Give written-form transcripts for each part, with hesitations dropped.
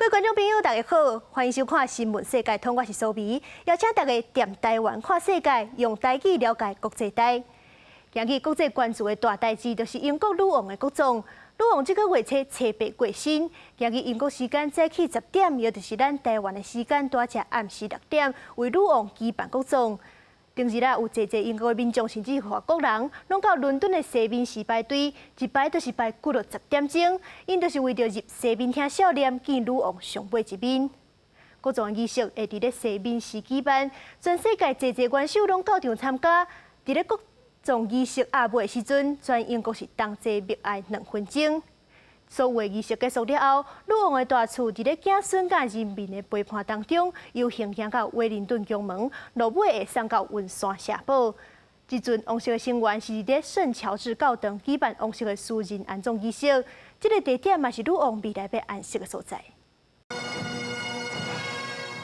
各位觀眾朋友，大家好，歡迎收看《新聞世界通》，我是蘇眉，邀請大家踮台灣看世界，用台語了解國際大。今日國際關注的大代誌，就是英國女王的國葬。女王這個月初初八過身，今日英國時間早起10點，也就是咱台灣的時間大正暗時6點，為女王舉辦國葬。當日啊，有濟濟英國的民眾，甚至外國人，攏到倫敦的西敏寺排隊，一排就是排幾落10點鐘，𪜶就是為著入西敏廳數殮見女王上尾一面。國葬儀式會佇咧西敏寺舉辦，全世界濟濟元首攏到場參加。佇咧國葬儀式暗尾的時陣，全英國是同齊默哀2分鐘。所有的儀式結束了後，女王的大厝佇咧子孫佮人民的陪伴當中，遊行行到威靈頓宮門，落尾會送到雲山城堡。這陣王室的成員是佇咧聖喬治教堂舉辦王室的私人安葬儀式，這個地點嘛是女王未來欲安息的所在。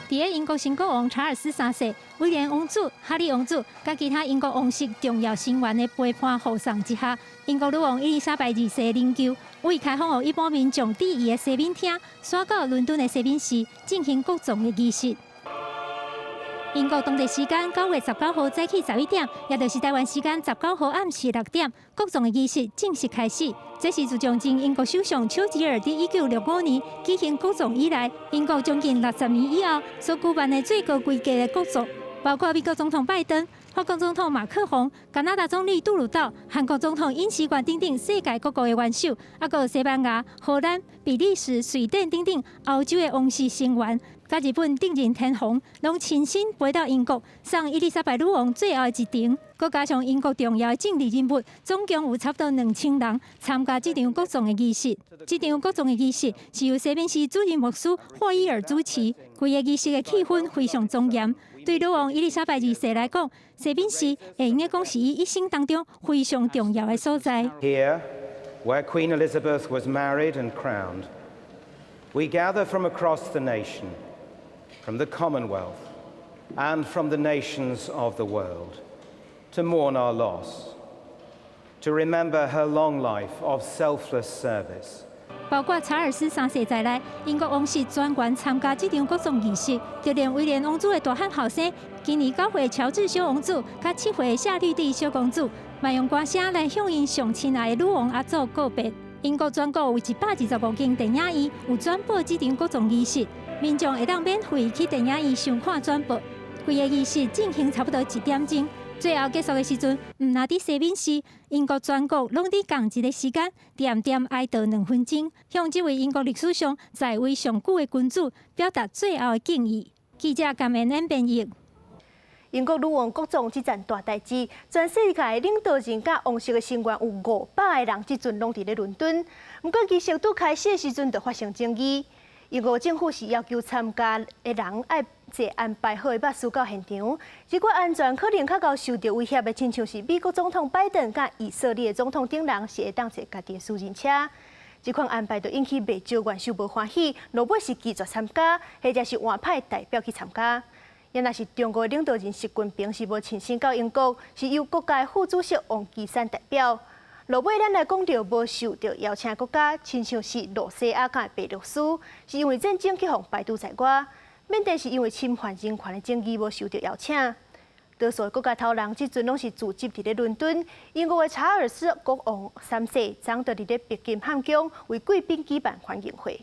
佇咧英國新國王查爾斯三世、威廉王子、哈利王子佮其他英國王室重要成員的陪伴護送之下，英國女王伊麗莎白二世靈柩為開放予一般民眾佇伊的西敏廳，徙到倫敦的西敏寺進行國葬的儀式。英國當地時間9月19號早起11點，也就是台灣時間19號暗時6點，國葬的儀式正式開始。這是自從前英國首相丘吉爾佇1965年舉行國葬以來，英國將近60年以後所舉辦的最高規格的國葬，包括美國總統拜登、法國總統馬克宏、加拿大總理杜魯道、韓國總統尹錫悅等等世界各國的元首，猶閣有西班牙、荷蘭、比利時、瑞典等等歐洲的王室成員，佮日本頂任天皇，攏親身飛到英國送伊麗莎白女王最後一程。閣加上英國重要的政治人物，總共有差不多2000人參加這場國葬的儀式。這場國葬的儀式是由西敏寺主任牧師霍伊爾主持，規個儀式的氣氛非常莊嚴。對女王伊麗莎白二世來講，西敏寺會用得講是伊一生當中非常重要的所在。 Here, where Queen Elizabeth was married and crowned, we gather from across the nation, from the Commonwealth, and from the nations of the world to mourn our loss, to remember her long life of selfless service. 包括查爾斯三世在內，英國王室全員參加這場國葬儀式，就連威廉王子的大漢後生，今年9歲喬治小王子，佮7歲夏綠蒂小公主，嘛用歌聲來向𪜶上親愛的女王阿祖告別。英國全國有125間電影院有轉播這場國葬儀式，民眾會當免費去電影院觀看轉播。規個儀式進行差不多1點鐘。最後結束的時陣，毋但佇西敏寺，英國全國攏佇仝一个時間，恬恬哀悼2分鐘，向這位英國歷史上在位上久的君主表達最後的敬意。記者甘恩演編譯。英國女王國葬這件大代誌，全世界領導人佮王室的成員有500個人，這陣攏佇咧倫敦。毋過儀式拄開始的時陣就發生爭議。英國政府是要求參加的人愛坐安排好的巴士到現場，這個安全可能較𠢕受著威脅的，親像是美國總統拜登佮以色列總統等人是會當坐家己的私人車。這款安排就引起袂少元首無歡喜，落尾是拒絕參加，或者是換派代表去參加。也若是中國領導人習近平是無親身到英國，是由國家副主席王岐山代表。落尾咱來講著無受著邀請國家，親像是露西亞佮白羅斯，是因為戰爭去予排除在外；緬甸是因為侵犯人權的爭議無受著邀請。多數的國家頭人這陣攏是聚集佇咧倫敦。英國的查爾斯國王三世昨就佇咧白金漢宮為貴賓舉辦歡迎會。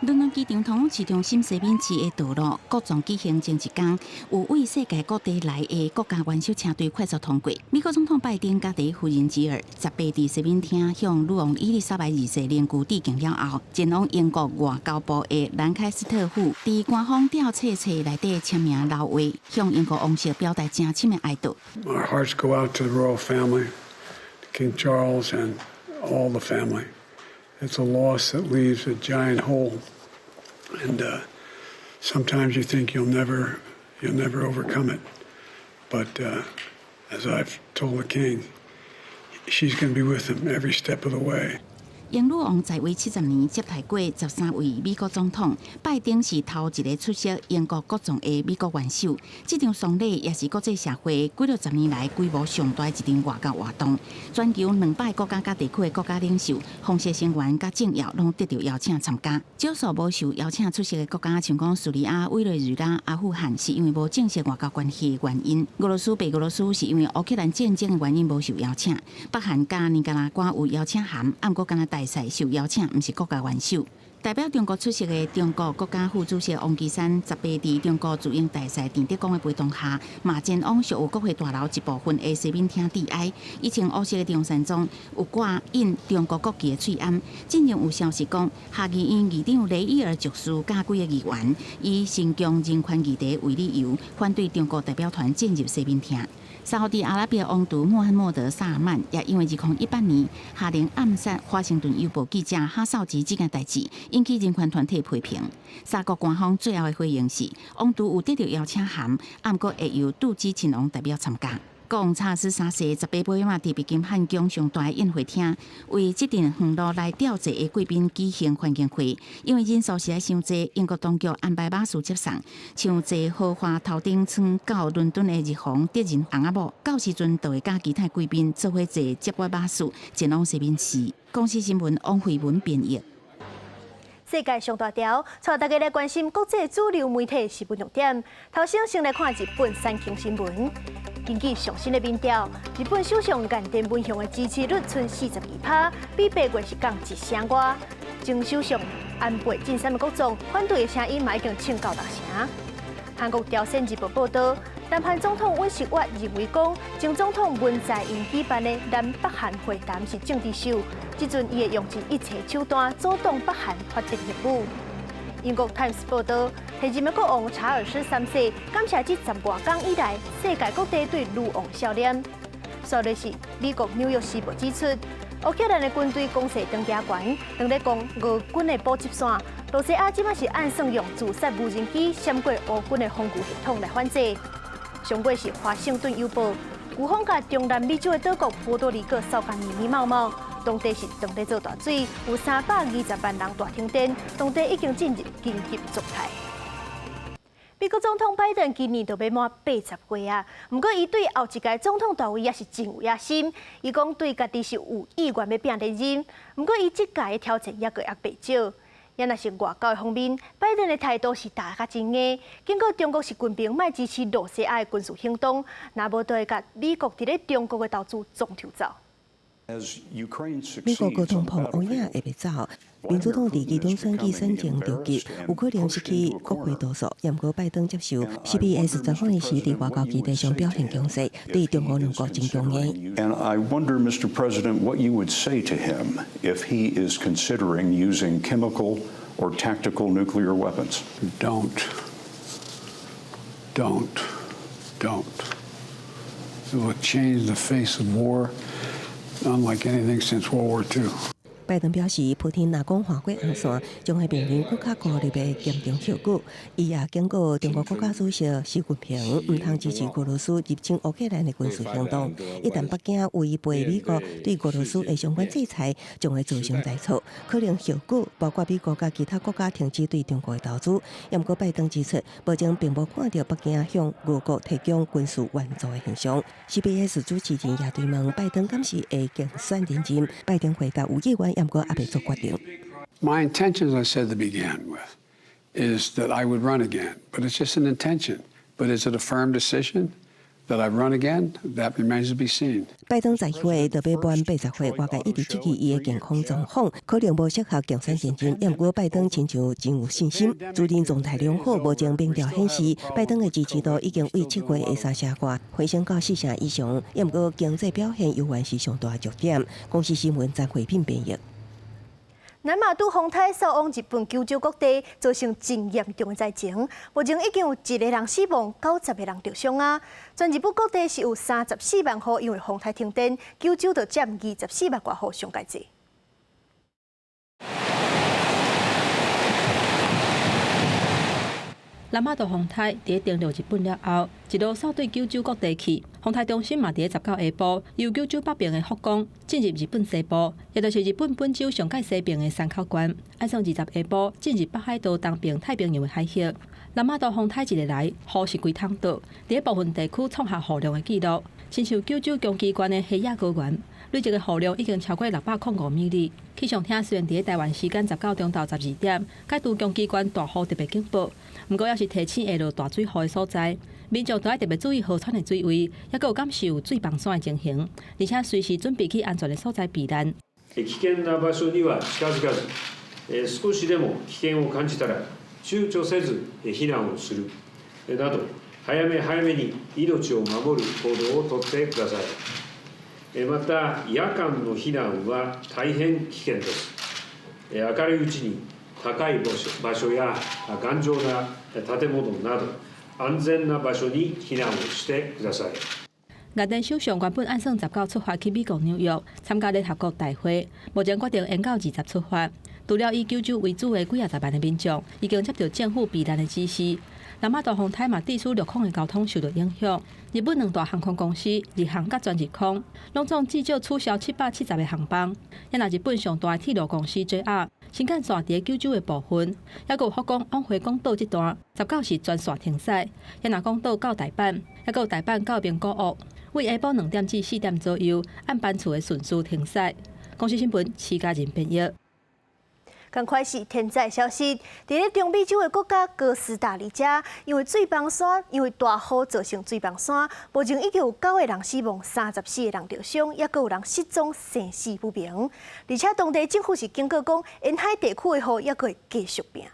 倫敦機場通往市中心西敏寺的道路，國葬舉行前一工，有為世界各地來的國家元首車隊快速通過。美國總統拜登佮第一夫人吉爾18佇西敏廳向女王伊麗莎白二世靈柩致敬了後，前往英國外交部的蘭開斯特府，佇官方吊冊冊內底簽名留話，向英國王室表達誠深的哀悼。 Our hearts go out to the royal family, King Charles and all the family. It's a loss that leaves a giant hole, and sometimes you think you'll never overcome it. But as I've told the king, she's going to be with him every step of the way. 英女王在位70年，接待過13位美國總統。拜登是頭一个出席英國國葬的美國元首。這場喪禮也是國際社會幾若十年來規模上大一場外交活動。全球200個國家佮地區的國家領袖、皇室成員佮政要攏得著邀請參加。少數無受邀請出席的國家，像講敘利亞、委內瑞拉、阿富汗，是因為無正式外交關係的原因。俄羅斯、白俄羅斯是因為烏克蘭戰爭的原因無受邀請。北韓佮尼加拉瓜有邀請函，毋過敢若大使受邀請，毋是國家元首。代表中國出席的中國國家副主席王岐山，18佇中國駐英大使鄭德江的陪同下，嘛前往設有國會大樓一部分的西敏廳致哀。伊穿烏色的中山裝，有掛印中國國旗的喙罨。進前有消息講，下議院議長雷伊爾爵士佮幾個議員以新疆人權議題為理由，反對中國代表團進入西敏廳。沙烏地阿拉伯王儲穆罕默德·薩爾曼也因為2018年下令暗殺華盛頓郵報記者哈紹吉這件代誌，引起人權團體批評。沙國官方最後的回應是，王儲有得著邀請函，毋過會由杜基親王代表參加。國王查爾斯三世18尾嘛，佇白金漢宮上大宴會廳，為這陣遠路來弔祭的貴賓舉行歡迎會。因為人數實在傷濟，英國當局安排馬術接送，像坐豪華頭等艙到倫敦的日皇德仁翁仔某，到時陣就會佮其他貴賓做伙坐接駁馬術前往西敏寺。公視新聞王慧文編譯。世界上大條，帶大家來關心國際主流媒體新聞重點。頭先先來看日本產經新聞。根據上新的民調，日本首相岸田文雄的支持率賰42%，比8月是降一成外。前首相安倍晉三的國葬反對的聲音嘛已經衝到六成。韓國朝鮮日報報導，南韓總統尹錫悅認為講，前總統文在寅舉辦的南北韓會談是政治秀，這陣伊會用盡一切手段阻擋北韓發展核武。英國《Times》報導，現任的國王查爾斯三世感謝這十外工以來世界各地對女王笑臉。煞來是美國紐約時報指出，烏克蘭的軍隊攻勢長期懸，當咧攻俄軍的補給線，羅西亞這擺是暗算用自殺無人機閃過烏軍的防禦系統來反制。上尾是華盛頓郵報，颶風共中南美洲的島國波多黎各掃甲密密麻麻，當地是當咧做大水，有320萬人大停電，當地已經進入緊急狀態。美國總統拜登今年就欲滿80歲啊，毋過伊對後一屆總統大位也是真有野心。伊講對家己是有意願欲拚連任，毋過伊這屆的挑戰猶閣猶袂少。也若是外交方面，拜登的態度是打較真硬，警告中國習近平莫支持羅西亞的軍事行動，若無就會共美國佇咧中國的投資摱抽走。美國高通膨烏影會袂走，民主黨佇期中選舉選情著急，有可能失去國會多數。毋過拜登接受 CBS 專訪的時，佇外交議題上表現強勢，對中俄兩國真強硬。 And I wonder, Mr. President, what you would say to him if he is considering using chemical or tactical nuclear weapons. Don't. Don't. Don't. It will change the face of war unlike anything since World War II. 拜登表示，普丁若講跨過紅線，將會面臨閣較孤立的嚴重後果。伊也警告中國國家主席習近平，毋通支持俄羅斯入侵烏克蘭的軍事行動。一旦北京違背美國對俄羅斯的相關制裁，將會造成大錯，可能後果包括美國佮其他國家停止對中國的投資。毋過拜登指出，目前並無看著北京向俄國提供軍事援助的現象。CBS 主持人也追問拜登敢是會競選連任，拜登回答有意願。毋過猶未做決定。 My intention, as I said to begin with, is that I would run again, but it's just an intention. But is it a firm decision that I run again? That remains to be seen. 拜登十月就欲滿80歲，外界一直質疑伊的健康狀況，可能無適合競選連任。毋過拜登親像真有信心，自認狀態良好。目前民調顯示，拜登的支持度已經對7月的3成外，回升到4成以上。毋過經濟表現猶原是上大焦點。公視新聞張慧敏編譯。南馬都風颱掃往日本九州各地，造成真嚴重的災情。目前已經有一個人死亡，90個人著傷啊！全日本各地是有34萬戶因為風颱停電，九州就佔24萬外戶上蓋濟。南馬都風颱佇咧登陸日本了後，一路掃對九州各地去，風颱中心嘛佇咧19下晡，由九州北邊的福岡進入日本西部，也就是日本本州上蓋西邊的山口縣。按算20下晡進入北海道東邊太平洋的海域。南瑪都風颱一下來，雨是規桶倒，佇咧部分地區創下雨量的紀錄，親像九州宮崎縣的黑野高原，累積的雨量已經超過605 milli。氣象廳雖然佇咧台灣時間19中晝12點解除宮崎縣大雨特別警報，毋過猶是提醒會落大水雨的所在，民眾都愛特別注意河川的水位，猶閣有感受水崩山的情形，而且隨時準備去安全的所在避難。危険な場所には近づかず、少しでも危険を感じたら躊躇せず避難をするなど、早め早めに命を守る行動をとってください。また、夜間の避難は大変危険です。明るいうちに高い場所や頑丈な建物など安全な場所に避難をしてください。岸田首相原本按算十九出發去美國紐約參加聯合國大會，目前決定延到二十出發。除了以九州為主的幾仔十萬的民眾已經接到政府避難的指示。南瑪都風颱嘛，致使陸空的交通受到影響。日本兩大航空公司日航佮全日空，攏總至少取消770個航班。也若日本上大的鐵路公司 JR 新幹線佇咧九州的部分，猶閣有福岡往回江島這段，十九是全線停駛。也若廣島到大阪，猶閣有大阪到名古屋，為下晡2點至4點左右，按班次的順序停駛。公視新聞，徐家仁編譯。仝款是天災消息，佇咧中美洲的國家哥斯達黎加，因為水崩山，因為大雨造成水崩山，目前已經有九個人死亡，34個人著傷，猶閣有人失蹤，生死不明。而且當地政府是警告講，沿海地區的雨猶閣會繼續變。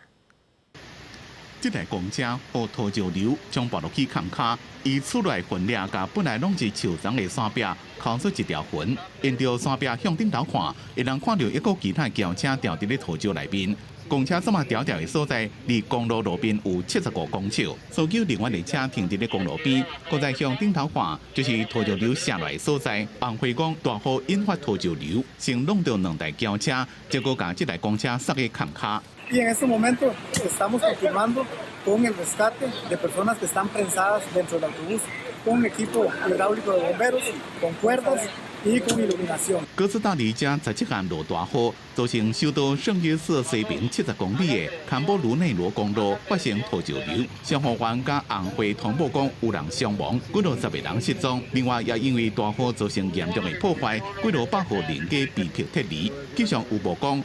這台公車予土石流將跋落去崁跤，伊厝內雲掠共本來攏是樹叢的山壁，剾出一條痕。沿著山壁向頂頭看，會當看著一個其他轎車牢佇咧土石內面。公車這麼牢牢的所在，離公路路邊有75公尺。搜救人員的車停佇咧公路邊，閣再向頂頭看，就是土石流瀉落來的所在。洪輝講，大雨引發土石流，先弄著兩台轎車，結果共這台公車塞去崁跤。 Y en este momento estamos continuando con el rescate de personas que están prensadas dentro del autobús, con equipo hidráulico de bomberos, con cuerdas y con iluminación。哥斯達黎加17號落大雨，造成首都聖約瑟西邊70公里的坎波盧內羅公路發生土石流，消防員佮紅會通報講有人傷亡，幾落十個人失蹤。另外，也因為大雨造成嚴重的破壞，幾落百戶人家被迫撤離。氣象預報講，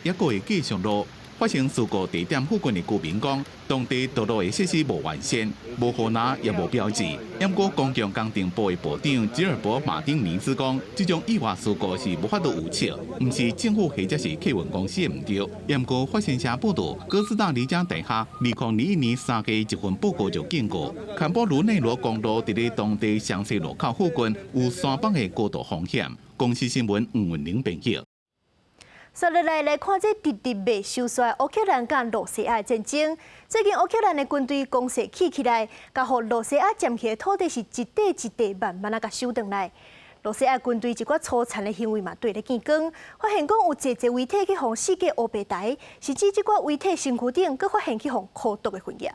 雨猶閣會繼續落。發生事故地點附近的居民講，當地道路的設施無完善，無護欄也無標誌。毋過公共工程部的部長吉爾伯馬丁尼斯講，這種意外事故是無法度預測，毋是政府或者是客運公司的毋對。毋過法新社報道，哥斯達黎加大學2021年3月一份報告就警告，坎波盧內羅公路佇咧當地詳細路口附近有山崩的高度風險。公視新聞吳文玲編譯。紲落來來看這直直袂收煞烏克蘭佮羅西亞的戰爭。最近烏克蘭的軍隊攻勢起起來，共予羅西亞佔去的土地是一塊一塊慢慢仔共收轉來。羅西亞軍隊一寡粗殘的行為嘛，綴咧見光，發現講有濟濟遺體去予四界烏白台，甚至這寡遺體身軀頂，閣發現去予苦毒的血液。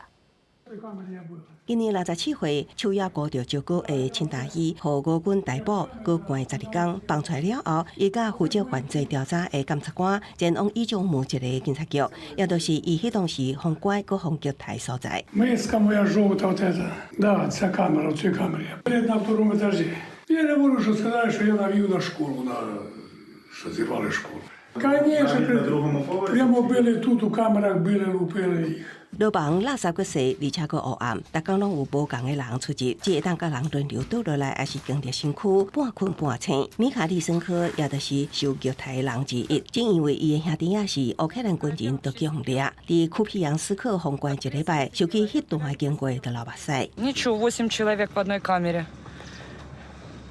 今年67歲，手也箍著石膏的陳大喜，予俄軍逮捕，閣關12工，放出來了後，伊佮負責犯罪調查的檢察官前往伊久姆一个警察局，也就是伊彼當時予關閣予虐待所在。 Миска моя жовта, вот эта. Да, ця камера, в цій камері. На второму етажі. Я не можу, що сказати, що я навів на школу, на що зірвали школу. Конечно, прямо били тут, у камерах били, лупили їх. 牢房垃圾閣濟，而且閣黑暗，逐工攏有無仝的人出入，只會當共人輪流倒落來，抑是經歷身軀半睏半醒。米卡利森科也就是受虐待的人之一，正因為伊的兄弟仔是烏克蘭軍人，就予掠。佇庫皮揚斯克予關一禮拜，想起彼段的經過，就流目屎。 Ничего, восемь человек в одной камере.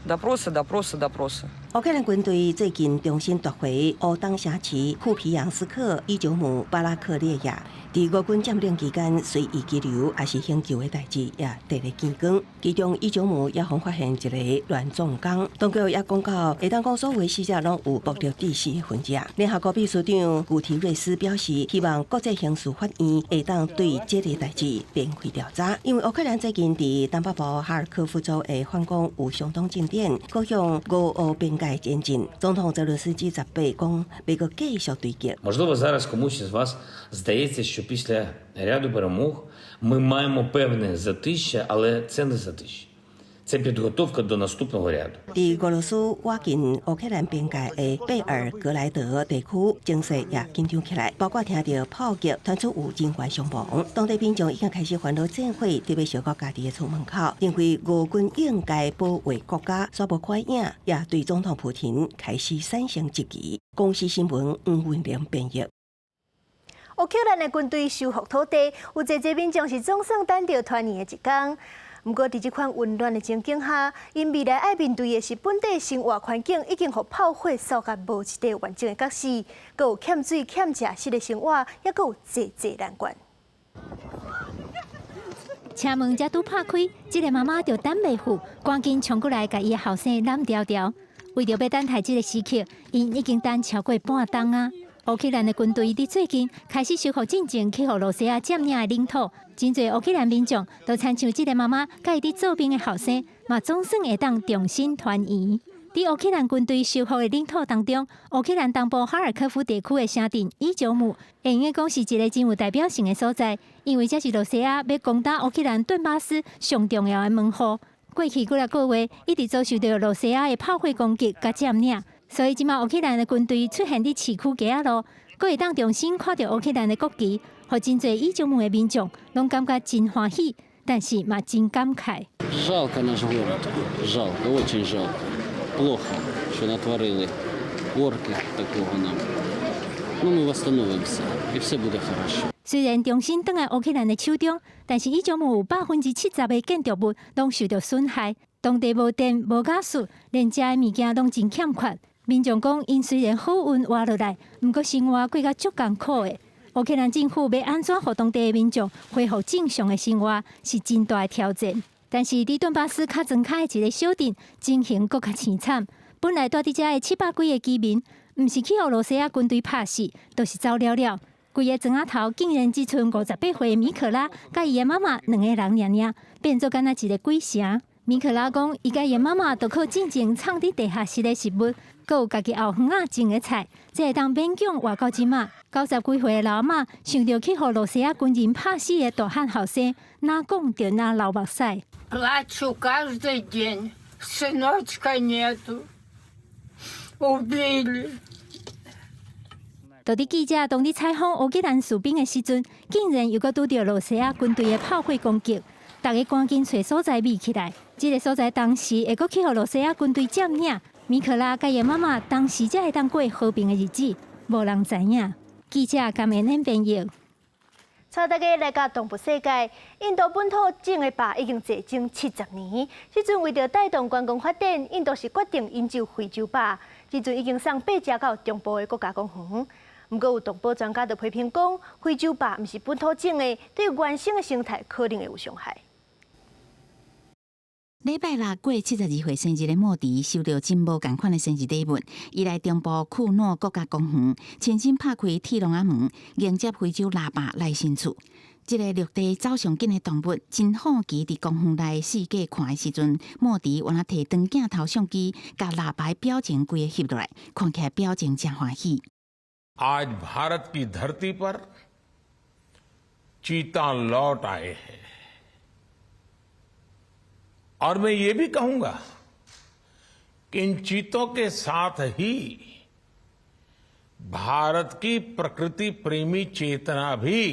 Допросы, допросы, допросы. 烏克蘭軍隊最近重新奪回烏東城市庫皮揚斯克、伊久姆、巴拉克列亞，佇俄軍佔領期間，隨意羈留抑是刑求的代誌也得咧見光。其中伊久姆也予發現一个亂葬崗，當局也講到，會當講所有死者攏有暴力致死的痕跡。聯合國秘書長古提瑞斯表示，希望國際刑事法院會當對這个代誌展開調查。因為烏克蘭最近佇東北部哈爾科夫州的反攻有相當進展，閣向俄烏邊界前進。總統澤倫斯基18講，欲閣繼續追擊。 Можливо, зараз комусь із вас здається, що після ряду перемог ми маємо певне затишшя, але це не затишшя. Це підготовка до наступного ряду. 佇俄羅斯倚近烏克蘭邊界的貝爾格萊德地區，情勢也緊張起來，包括聽著炮擊，傳出有人員傷亡。當地民眾已經開始煩惱戰火，特別燒到家己的厝門口，認為俄軍應該保衛國家，煞無看影，也對總統普廷開始產生質疑。公視新聞黃文玲編譯。烏克蘭的軍隊收復土地，有濟濟民眾是總算等著團圓的一天。毋過，佇這款溫暖的情景下，𪜶未來愛面對的是本地生活環境已經予炮火掃甲無一塊完整的角勢，閣有欠水欠食食的生活，猶閣有濟濟難關。車門才拄拍開，這个媽媽就等袂赴，趕緊衝過來共伊的後生攬牢牢。為著欲等待這个時刻，𪜶已經等超過半冬啊！烏克蘭的軍隊佇最近開始收復進前去予羅西亞佔領的領土，真濟烏克蘭民眾都親像這个媽媽佮伊佇做兵的後生，嘛總算會當重新團圓。佇烏克蘭軍隊收復的領土當中，烏克蘭東部哈爾科夫地區的城鎮伊久姆，會用得講是一个真有代表性的所在，因為這是羅西亞欲攻打烏克蘭頓巴斯上重要的門戶。過去幾若個月，一直遭受著羅西亞的炮火攻擊佮佔領。所以，這馬烏克蘭的軍隊出現佇市區街仔路，閣會當重新看著烏克蘭的國旗，予真濟伊久姆的民眾攏感覺真歡喜，但是嘛真感慨。 Жалко наш город, жалко, очень жалко. Плохо, що натворили орки такого нам. Ну, ми восстановимося, і все буде хорошо. 雖然重新轉來烏克蘭的手中，但是伊久姆有70%的建築物攏受著損害，當地無電、無瓦斯，連食的物件攏真欠缺。民眾講，𪜶雖然好運活落來，毋過生活過甲足艱苦的。烏克蘭政府欲按怎予當地的民眾恢復正常的生活，是真大的挑戰。但是，佇頓巴斯較莊跤的一个小鎮，情形閣較凄慘。本來蹛佇遮的700幾个居民，毋是去予羅西亞軍隊拍死，就是走了了。規个莊仔頭竟然只賰58歲的米可拉，佮伊的媽媽兩个人爾爾，變做敢若一个鬼城。米可拉講，伊佮伊的媽媽就靠進前藏佇地下室的食物，閣有家己後園仔種的菜，才會當勉強活到這馬。90幾歲的老阿嬤想著去予羅西亞軍人拍死的大漢後生，若講就若流目屎。 Плачу каждый день, сыночка нету, убили. 就佇記者當佇採訪烏克蘭士兵的時陣，竟然又閣拄著羅西亞軍隊的炮火攻擊，大家趕緊揣所在避起來。這个所在當時會閣去予羅西亞軍隊佔領。米可拉佮伊媽媽當時才會當過和平的日子，無人知影。記者甘恩恩編譯。帶大家來到動物世界，印度本土種的豹已經濟種70年。這陣為著帶動觀光發展，印度是決定引入非洲豹。這陣已經送八隻到中部的國家公園。毋過有動保專家就批評講，非洲豹毋是本土種的，對原生的生態可能會有傷害。禮拜六過72歲生日的莫迪收著真無仝款的生日禮物，伊來中部庫諾國家公園，親身拍開鐵籠仔門，迎接非洲獵豹來新厝。這个陸地走上緊的動物，真好奇佇公園內四界看的時陣，莫迪原來提長鏡頭相機，共獵豹表情規个翕落來，看起來表情誠歡喜。 आज भारत की धरती पर चीता लौट आए हैं और मैं ये भी कहूंगा कि इन चीतों के साथ ही भारत की प्रकृति प्रेमी चेतना भी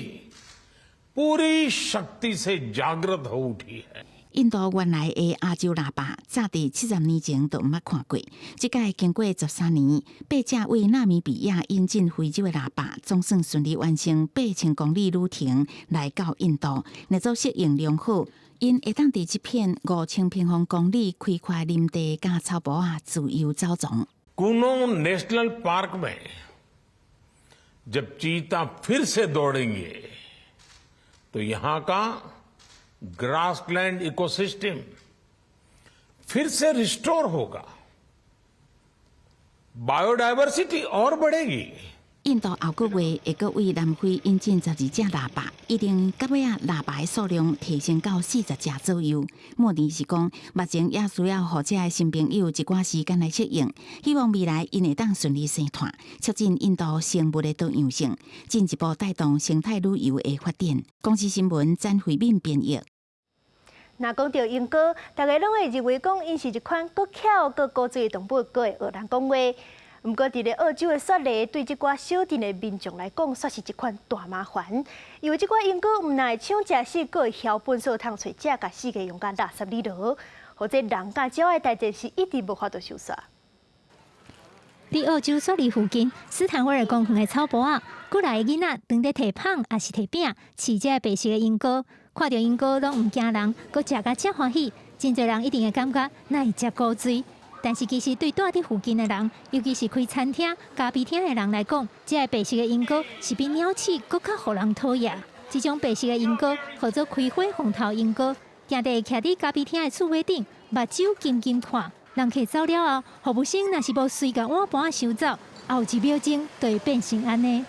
पूरी शक्ति से जागृत हो उठी है。印度原來的亞洲獵豹，早佇70年前就毋捌看過。這擺經過13年，八隻為納米比亞引進非洲的獵豹，總算順利完成8000公里旅程，來到印度，若做適應良好，𪜶會當佇這片5000平方公里開闊林地佮草埔仔自由走傱。 Kuno National Park में जब चीता फिर से दौड़ेंगे, तो यहां का ग्रासलैंड इकोसिस्टम फिर से रिस्टोर होगा, बायोडायवर्सिटी और बढ़ेगी。印度後個月會閣對南非引進12隻蚋蜊，預定到尾仔蚋蜊的數量提升到40隻左右。莫迪是講，目前也需要予這个新朋友一寡時間來適應，希望未來𪜶會當順利生湠，促進印度生物的多樣性，進一步帶動生態旅遊的發展。公視新聞詹慧敏編譯。若講著鸚鵡，大家攏會認為講𪜶是一款閣巧閣古錐的動物，閣會學人講話。毋過，佇咧澳洲的雪梨，對這寡小鎮的民眾來講，煞是一款大麻煩。因為這寡鸚鵡毋但會搶食死，閣會枵糞埽桶揣食，共四界用甲垃圾裡落，予這人佮鳥的大戰是一直無法度收煞。佇澳洲雪梨附近，斯坦威爾公園的草埔仔，古來的囡仔當咧提麭抑是提餅，飼這个白色的鸚鵡，看著鸚鵡攏毋驚人，閣食甲遮歡喜，真濟人一定會感覺哪會遮古錐。但是其實對住佇附近的人，尤其是開餐廳、咖啡廳的人來講，這个白色的鸚鵡是比鳥鼠閣較予人討厭。這種白色的鸚鵡號做開花鳳頭鸚鵡，定定會徛佇咖啡廳的厝尾頂，目睭金金看。人客走了後，服務生若是無隨共碗盤收走，後一秒鐘就會變成按呢。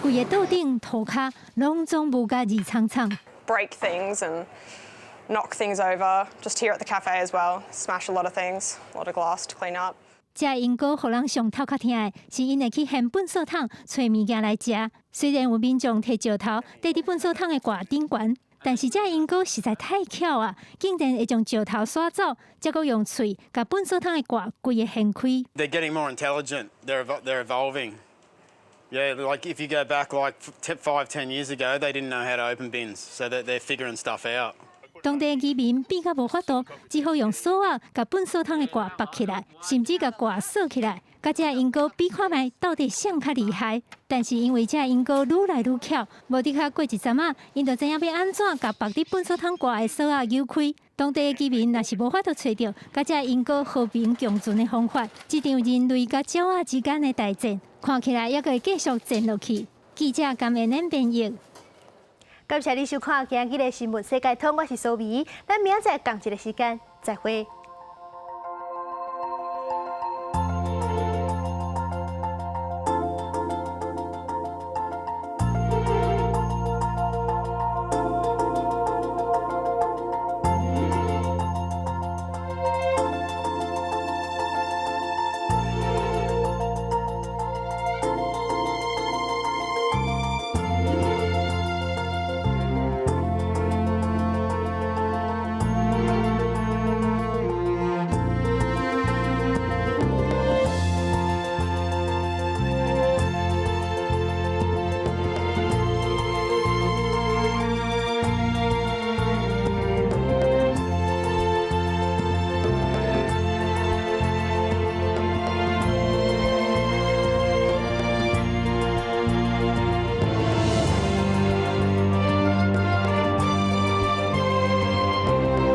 規个桌頂塗跤攏總霧共二氅氅。 Break things and knock things over. Just here at the cafe as well, smash a lot of things, a lot of glass to clean up. 這鸚鵡予人上頭殼疼的是，𪜶會去掀糞埽桶，揣物件來食。雖然有民眾提石頭綴佇糞埽桶的蓋頂懸，但是這鸚鵡實在太巧啊，竟然會將石頭徙走，才閣用喙共糞埽桶的蓋規个掀開。 They're getting more intelligent. They're evolving. Yeah, like if you go back like 5, 10 years ago, they didn't know how to open bins, so they're figuring stuff out. 當地居民變甲無法度，只好用索仔共糞埽桶的蓋縛起來，甚至共蓋鎖起來。共這鸚鵡比看覓到底誰較厲害？但是因為這鸚鵡愈來愈巧，無得較過一陣仔，𪜶就知影欲按怎共縛佇糞埽桶蓋的索仔扭開。當地的居民若是無法度揣著，共這鸚鵡和平共存的方法，這場人類佮鳥仔之間的大戰，看起來猶閣會繼續戰落去。記者甘燕燕編譯。感謝你收看今日的新聞世界通，我是蘇美，咱明仔載仝一个時間再會。